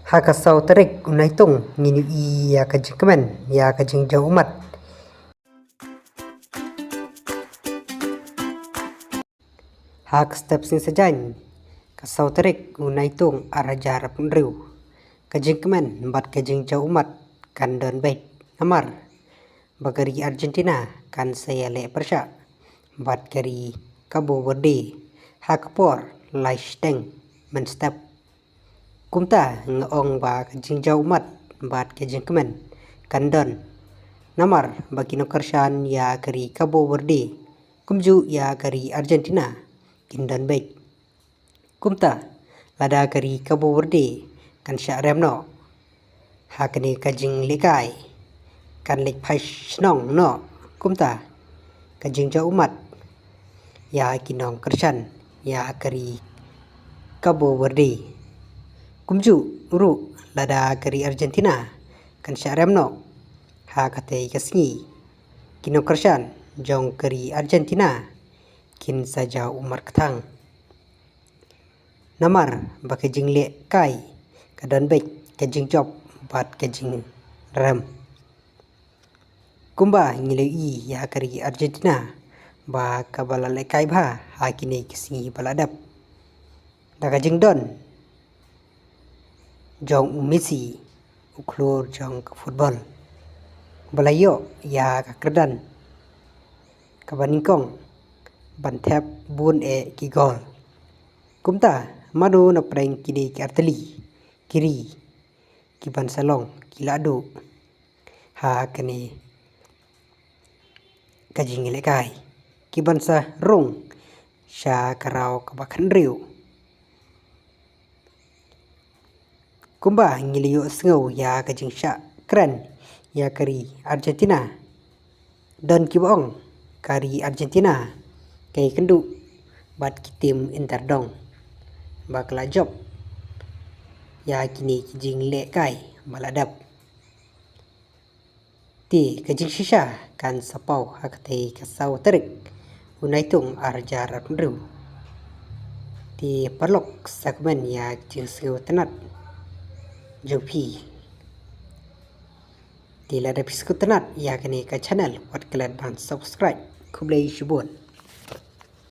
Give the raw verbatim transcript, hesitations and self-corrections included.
Ha ka saw tarik u Naitung ngin ïohi ïa ka jingkmen ïa ka jingjaw ummat. Ha ka step sngi Saitjaiñ, ka saw tarik u Naitung ar hajar arphew hynriew, ka jingkmen bad ka jingjaw ummat kan don beit namar ba ka ri Argentina kan sa ïaleh pyrshah bad ka ri Cabo Verde ha ka por lai shiteng mynstep. Kumta nga ong ba ka jingjaw ummat bad ka jingkmen kan don namar ba ki nongkyrshan ïa ka ri Cabo Verde kumjuh ïa ka ri Argentina kin don beit. Kumta lada ka ri Cabo Verde kan shah rem noh ha kane ka jinglehkai, kan leit phai shnong noh kumta ka jingjaw ummat ïa ki nongkyrshan ïa ka ri Cabo Verde. Kumjuh ruh lada ka ri Argentina kan shah rem noh ha katei ka sngi, ki nongkyrshan jong ka ri Argentina kin sa jaw ummat kthang. Namar ba ka jinglehkai ka don beit ka jingjop bad ka jingrem. Kumba ngi la ïohi ïa ka ri Argentina ba kaba la lehkai bha ha kine ki sngi ba la dep, da ka jingdon jong u Messi, u khlur jong ka football, ba la ïoh ïa ka kyrdan kaba nyngkong ban thep bun eh ki gol. Kumta mano na pdeng kine ki artylli ki ri kiban sa long ki lahduh ha kane ka jingïalehkai, kiban sa rung sha ka round kaba khathynriew. Kumba ngi la ïohsngew ïa ka jingshah kren ïa ka ri Argentina, don kiba ong ka ri Argentina ka ïakynduh bad ki tim Inter dong ba ka la jop ïa kine ki jinglehkai ba la dep. Te ka jingshisha kan sa paw ha katei ka saw tarik u Naitung ar hajar arphew hynriew. Te paralok, sa kmen ïa ka jingsngewtynnat jong phi. Te lada phi sngewtynnat ïa kane ka channel, wat klet ban subscribe. Khublei shibun.